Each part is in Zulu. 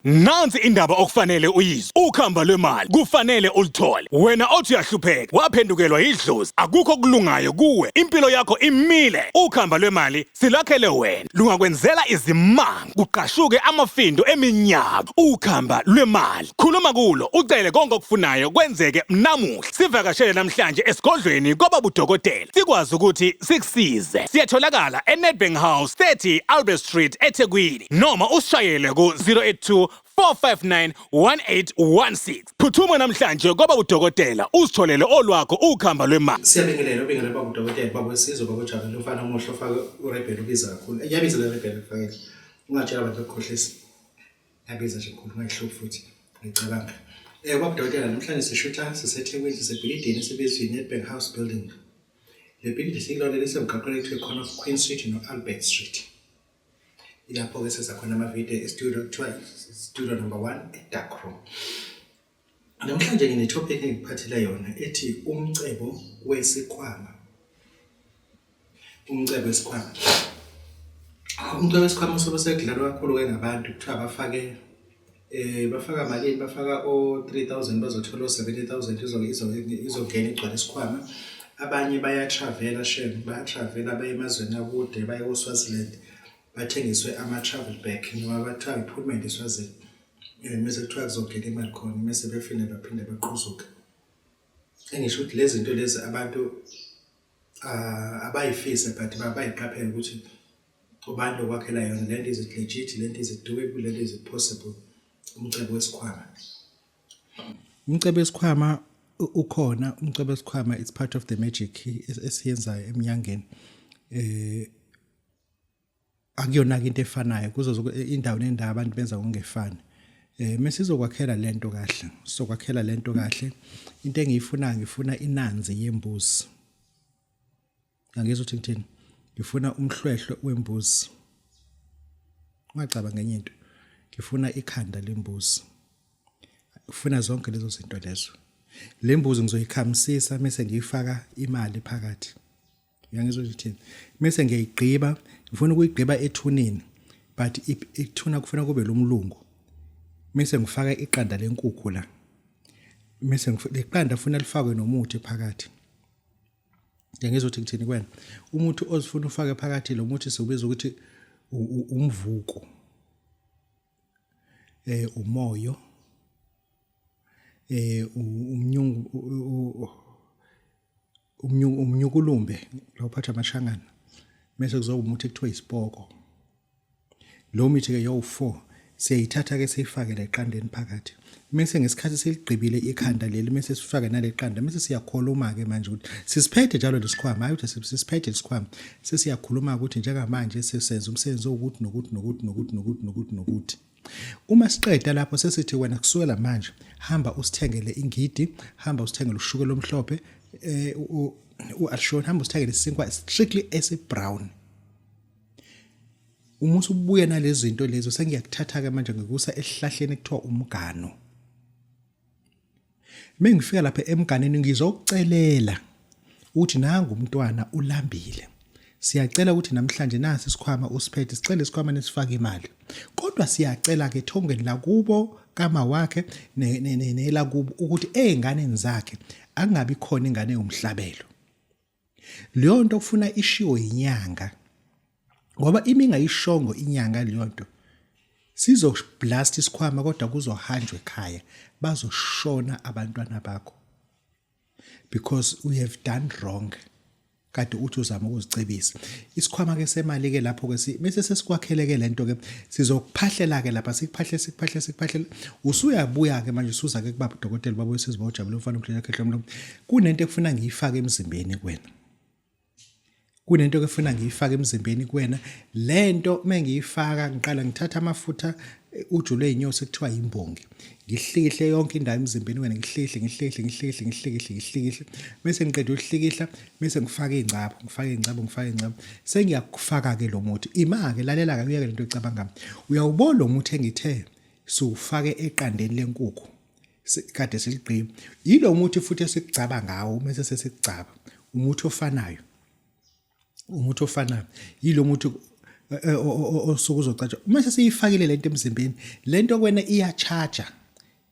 Nansi indaba okufanele uyizwe. Ukhamba lwemali kufanele uluthole. Wena othi uyahlupheka, waphendukelwa yidlozi, akukho okulungayo kuwe, impilo yakho imile. Ukhamba lwemali silakhele wena, lungakwenzela izimanga, kuqashuke amafindo eminyaka. Ukhamba lwemali, khuluma kulo, ucele konke okufunayo kwenzeke namuhla. Sivakashele namhlanje esigodlweni kwababudokotela, sikwazi ukuthi sikusize. Siyatholakala eNedbank House, 30 Albert Street, eThekwini. Noma usishayele ku-082 459 1816. Phuthuma namhlanje kwaba udokotela uzitholele olwakho ukhamba lwemali. Siyabingelela ubingelela baba udokotela baba wesizwe baba ujabulile umfana omuhle ofake urebhel ubiza kakhulu iyabiza le rebhel ufakele ungatshela abantu bekukhohlisa yabiza nje mkhulu ungayihluphi futhi ngicabanga baba udokotela namhlanje sishutha siseThekwini sisebhilidini esibizwa i-Nedbank House Building. Le bhilidi sikulona lisemgaqweni ekuthiwa corner of Queen Street no-Albert Street. Ilapho-ke senza khona amavidiyo e-studio kuthiwa studio number one e-dark room. Namhlanje ngine-topic engikuphathele yona ethi umcebo wesikhwama. Umcebo wesikhwama. Umcebo wesikhwama usuke sekudlalwa kakhulu-ke ngabantu kuthiwa bafake bafaka malini bafaka o-3000 bazothola o-70000 izongena igcwale isikhwama. Abanye baya-travel-a shem, baya-travel-a baye emazweni akude baye ko-Swaziland bathengiswe ama-travel bag noma bathiwa i-Pullman eSwazini. Mese kuthiwa kuzongena imali khona mese befinde baphinde baqhuzuke. Engisho ukuthi lezi zinto lezi abantu abayifise but bayiqaphele ukuthi ubani okwakhela yona lento, is it legit lento, is it doable lento, is it possible? Umcebo wesikhwama. Umcebo wesikhwama ukhona, umcebo wesikhwama it's part of the magic esiyenzayo eminyangeni. Akuyona-ke into efanayo kuzo indawo nendawo abantu benza ngokungefani. Mesizokwakhela lento kahle, sizokwakhela lento kahle. Into engiyifunayo ngifuna inanzi yembuzi. Angizwa ukuthi ngithini. Ngifuna umhlwehlwe wembuzi. Ungacabanga enye into. Ngifuna ikhanda lembuzi. Ufuna zonke lezo zinto lezo. Le mbuzi ngizoyikhamisisa mese ngiyifaka imali phakathi. Uyangizwa ukuthi ngithini? Mese ngiyayigqiba, ngifuna ukuyigqiba ethuneni. But ithuna kufuna kube lomlungu. Mese ngifaka iqanda lenkukhu la. Mese leqanda funa lifakwe nomuthi phakathi. Ngiyangizwa ukuthi ngithini kuwena. Umuthi ozifuna ufake phakathi lo muthi siwubiza ukuthi umvuko. Umoyo. Umnyungu umnyukulumbe lo uphatha amashangana. Mese kuzoba umuthi ekuthiwa isipoko. Lo mithi ke yowu-4 siyayithatha ke siyifake leqandeni phakathi. Mese ngesikhathi siligqibile ikhanda leli mese sifake naleqanda mese siyakhuluma ke manje ukuthi sisiphethe njalo lesikhwama, hayi ukuthi sisiphethe lesikhwama. Sesiyakhuluma ukuthi njengamanje sesenza umsebenzi owukuthi nokuthi nokuthi nokuthi nokuthi nokuthi nokuthi. Uma siqeda lapho sesithi wena kusukela manje hamba usithengele ingidi, hamba usithengele ushukela omhlophe, u-Alshon, hamba usithengele isinkwa strictly esi-brown. Uma usubuya nalezi zinto lezo sengiyakuthatha-ke manje ngikusa esihlahleni ekuthiwa umgano. Mengifika lapha emganeni ngizokucelela ukuthi nangu umntwana ulambile. Siyacela ukuthi namhlanje nasi isikhwama usiphethe, sicela isikhwama nesifake imali. Kodwa siyacela ke ethongweni lakubo kama wakhe nelakubo ukuthi ezinganeni zakhe angabi khona ingane yomhlabelo. Leyo nto kufuna ishiwo inyanga. Ngoba imi ingayishongo inyanga leyo nto sizoblast isikhwama kodwa kuzohanjwa ekhaya bazoshona abantwana bakho because we have done wrong. Kade uthi uzama ukuzicebisa isikhwama ke semali ke lapho ke bese sesikwakheleke lento ke sizokuphahlela ke lapha sikuphahle sikuphahle sikuphahle usuyabuya ke manje usuza ke kubaba udokotela baba wesizwe bawujabule umfana umkhuleka khehla umlomo. Kunento ekufuna ngiyifake emzimbeni kuwena. Kunento ekufuna ngiyifake emzimbeni kuwena. Lento mengiyifaka ngiqala ngithatha amafutha uju lwey'nyosi ekuthiwa yimbongi. Ngihlikihle yonke indawo emzimbeni wena, ngihlikihle ngihlikihle ngihlikihle ngihlikihle ngihlikihle. Mese ngiqeda ukuhlikihla mese ngifaka iy'ngcapho, ngifake iy'ngcapho, ngifake iy'ngcapho. Sengiyakufaka-ke lo muthi. Ima-ke lalela-ke uyeke lento oyicabangayo. Uyawubona lo muthi engithe siwufake eqandeni lenkukhu kade siligqiba. Yilo muthi futhi esikugcaba ngawo mese sesikugcaba. Umuthi ofanayo. Umuthi ofanayo. Yilo muthi. osuke uzocatshwa. Uma sesiyifakile lento emzimbeni, lento kwena iyacharger.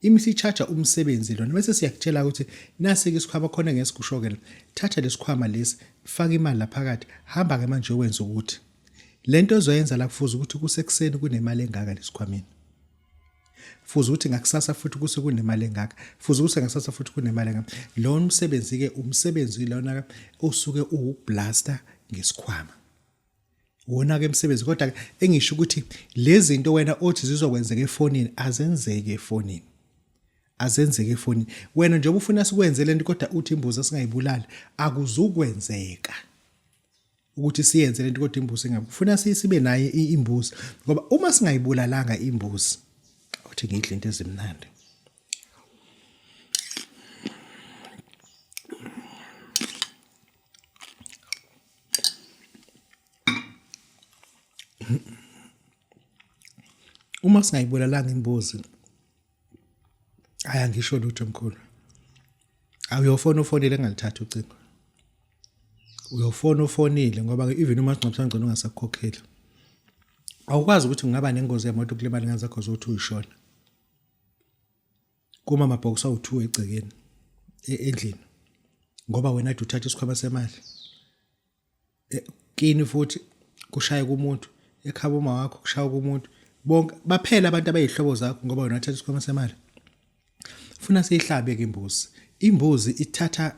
Imisi icharger umsebenzi lona. Bese siyakutshela ukuthi nasi ke isikhwama khona ngesikusho ke. Thatha lesikhwama lesi, faka imali la phakathi, hamba ke manje wenza ukuthi lento ozoyenza la kufuze ukuthi kusekuseni kunemali engaka lesikhwameni. Fuze ukuthi ngakusasa futhi kuse kunemali engaka. Fuze ukuthi ngakusasa futhi kunemali engaka. Lo msebenzi ke umsebenzi lona osuke uwublaster ngesikhwama. Wona ke umsebenzi kodwa ke engisho ukuthi lezi zinto wena othi zizokwenzeka efonini azenzeki efonini. Azenzeki efonini. Wena njengoba ufuna sikwenze lento kodwa uthi imbuzi asingayibulali akuzukwenzeka. Ukuthi siyenze lento kodwa imbuzi ingabe kufuna sibe naye imbuzi ngoba uma singayibulalanga imbuzi uthi ngidle into ezimnandi. Uma singayibulalanga imbuzi hayi angisho lutho mkhulu. Awuyofona ufonile engalithathi ucingo. Uyofona ufonile ngoba ke even uma singcwabisana ngcono ungasakukhokheli. Awukwazi ukuthi kungaba nengozi yemoto kulimala ingane zakho zokuthi uyishona. Kuma amabhokisi awu-2 egcekeni endlini ngoba wena ade uthatha isikhwama semali. Kini futhi kushaye kumuntu ekhaba uma wakho kushaya kumuntu bonke baphela abantu abayihlobo zakho ngoba wena wathatha isikhwama semali. Funa siyihlabe ke imbuzi. Imbuzi ithatha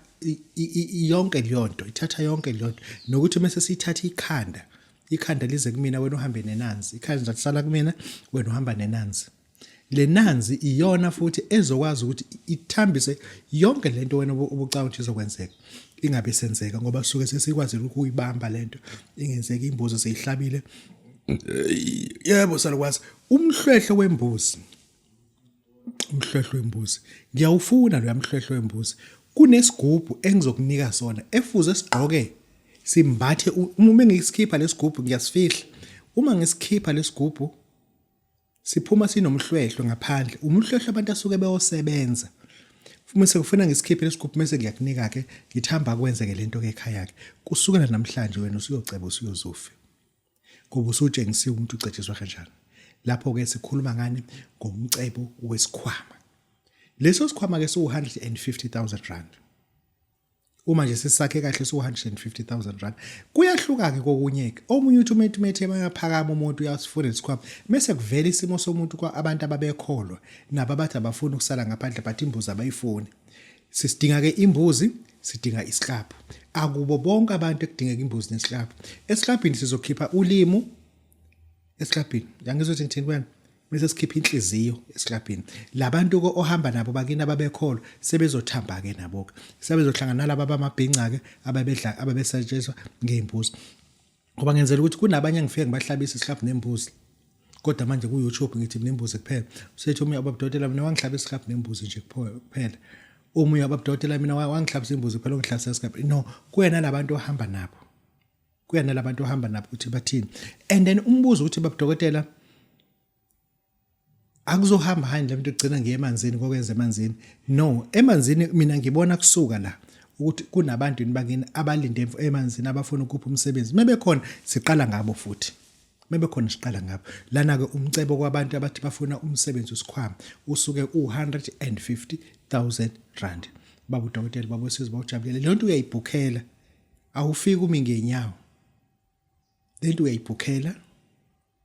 yonke leyonto, ithatha yonke leyonto nokuthi mase siyithatha ikhanda, ikhanda lize kumina wena uhambe nenanzi, ikhanda lisala kumina wena uhamba nenanzi. Le nanzi iyona futhi ezokwazi ukuthi ithambise yonke lento wena obucabanga ukuthi izokwenzeka ingabe senzeka ngoba suke sesikwazile ukuyibamba lento ingenzeki imbuzi seyihlabile. Yebo salukwazi umhlwehlwe wembuzi. Umhlwehlwe wembuzi ngiyawufuna loya mhlwehlwe wembuzi. Kunesigubhu engizokunika sona efuze sigqoke simbathe uma ngisikhipha lesigubhu ngiyasifihla. Uma ngisikhipha lesigubhu siphuma sinomhlwehlwe ngaphandle, umhlwehlwe abantu asuke beyosebenza. Uma sekufuna ngisikhiphe lesigubhu mese ngiyakunika ke ngithi hamba kwenzeke lento ke ekhaya ke. Kusukela namhlanje wena usuyoceba usuyozufe. Ngoba usutshengisiwe umuntu ucetshiswa kanjani. Lapho ke sikhuluma ngani ngomcebo wesikhwama. Leso sikhwama ke siwu 150,000 rand. Uma nje sisakhe kahle siwu 150,000 rand. Kuyahluka ke kokunye ke. Omunye uthi umethu methe bayaphakama umuntu uyasifuna isikhwama. Mese kuvela isimo somuntu kwa abantu ababekholwa nabo abathi abafuni ukusala ngaphandle but imbuzi abayifuni. Sisidinga ke imbuzi, sidinga isiklabhu. Akubo bonke abantu ekudingeka imbuzi nesiklabhu. Esiklabhini sizokhipha ulimu esiklabhini. Yangizwa ukuthi ngithini kuwena? Bese sikhipha inhliziyo esiklabhini. Labantu ke ohamba nabo bakini ababekholwa sebezothamba ke nabo ke. Sebezohlangana nalaba abamabhinca ke ababedla ababesetshenziswa ngezimbuzi. Ngoba ngenzela ukuthi kunabanye engifike ngibahlabisa isiklabhu nembuzi. Kodwa manje ku YouTube ngithi nembuzi kuphela. Usethi omunye ababudokotela mina wangihlaba isiklabhu nembuzi nje kuphela. Omunye ababudokotela mina wangihlabisa imbuzi kuphela ongihlabisa isiklabhu. No, kuyena labantu ohamba nabo. Kuyena labantu ohamba nabo ukuthi bathini. And then umbuzo ukuthi babudokotela akuzohamba hani le muntu egcina ngiye emanzini kokwenza emanzini. No, emanzini mina ngibona kusuka la ukuthi kunabantu yini bakini abalinde emanzini abafuna ukupha umsebenzi. Mebekhona siqala ngabo futhi. Mebekhona siqala ngabo. Lana ke umcebo kwabantu abathi bafuna umsebenzi usikhwama usuke u-150,000 rand. Baba udokotela baba usizo bawujabulele. Le nto uyayibhukhela. Awufiki umi ngenyawo. Le nto uyayibhukhela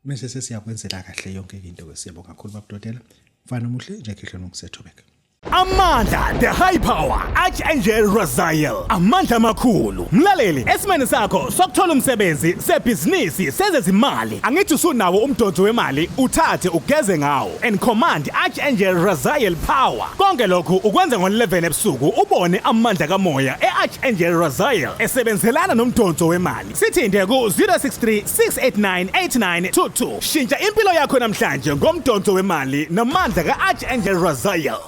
mese sesiyakwenzela kahle yonke into ke. Siyabonga kakhulu baba udokotela. Mfana omuhle nje khihlwa nokusethobeka. Amandla the high power Archangel Raziel amandla amakhulu mlaleli esimeni sakho sokuthola umsebenzi sebhizinisi sezezimali angithi usunawo umdonso wemali uthathe ugeze ngawo and command Archangel Raziel power konke lokhu ukwenza ngo-11 ebusuku ubone amandla kamoya e-Archangel Raziel esebenzelana nomdonso wemali sithinte ku-063 689 8922 shintsha impilo yakho namhlanje ngomdonso wemali namandla ka-Archangel Raziel.